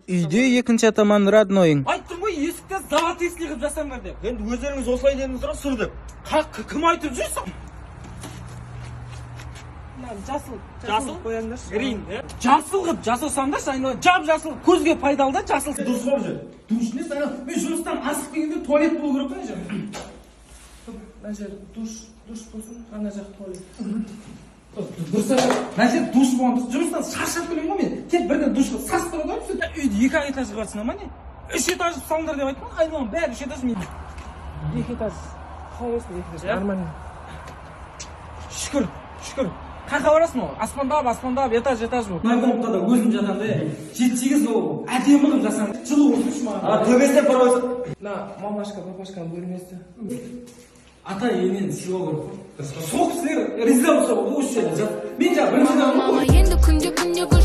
Үйде екінші атаман роднойың. Айттым ғой, есікті золотистый қылып жасаңдар деп. Енді өздеріңіз осылай дедіңіз ғой, сұр деп. Кім айтып жүрсің? Мына жасыл. Жасыл? Қояңдаршы. Green, иә? Жасыл қылып жасасаңдаршы, айналайын. Жап жасыл, көзге пайдалы да жасыл. Дұрыс қой бұл жер. Душ несі, айналайын? Мен жұмыстан асып келгенде туалет болу керек қой ана жерде. Мына жер душ, душ болсын, ана жақ туалет. Дұрыс айтады. Мына жер душ болған дұрыс. Жұмыстан шаршап келемін ғой мен. Келіп бірден душқа сасып тұрады ғой. Все. Үйді екі ақ этаж қылып ма не? Үш этаж қылып салыңдар деп айттым ғой. Айналаның бәрі үш этаж мен. Екі этаж. Қалай болсын, екі этаж. Иә? Нормально. Шүкір, шүкір. Қаяққа барасың ол? Аспандап, аспандап, этаж, этаж болып. Мына комнатада өзім жатамын да. Жеті сегіз ол әдемі қылып жасаңыз. Жылы болсыншы маған. А төбесіне паровоз. Мына мамашка, папашканың бөлмесі. Ата енені сыйлау керек қой. Сол кісілер риза болса болды осы жерде жат. Мен жаңа бірінші Мама, енді күнде күнде гүл.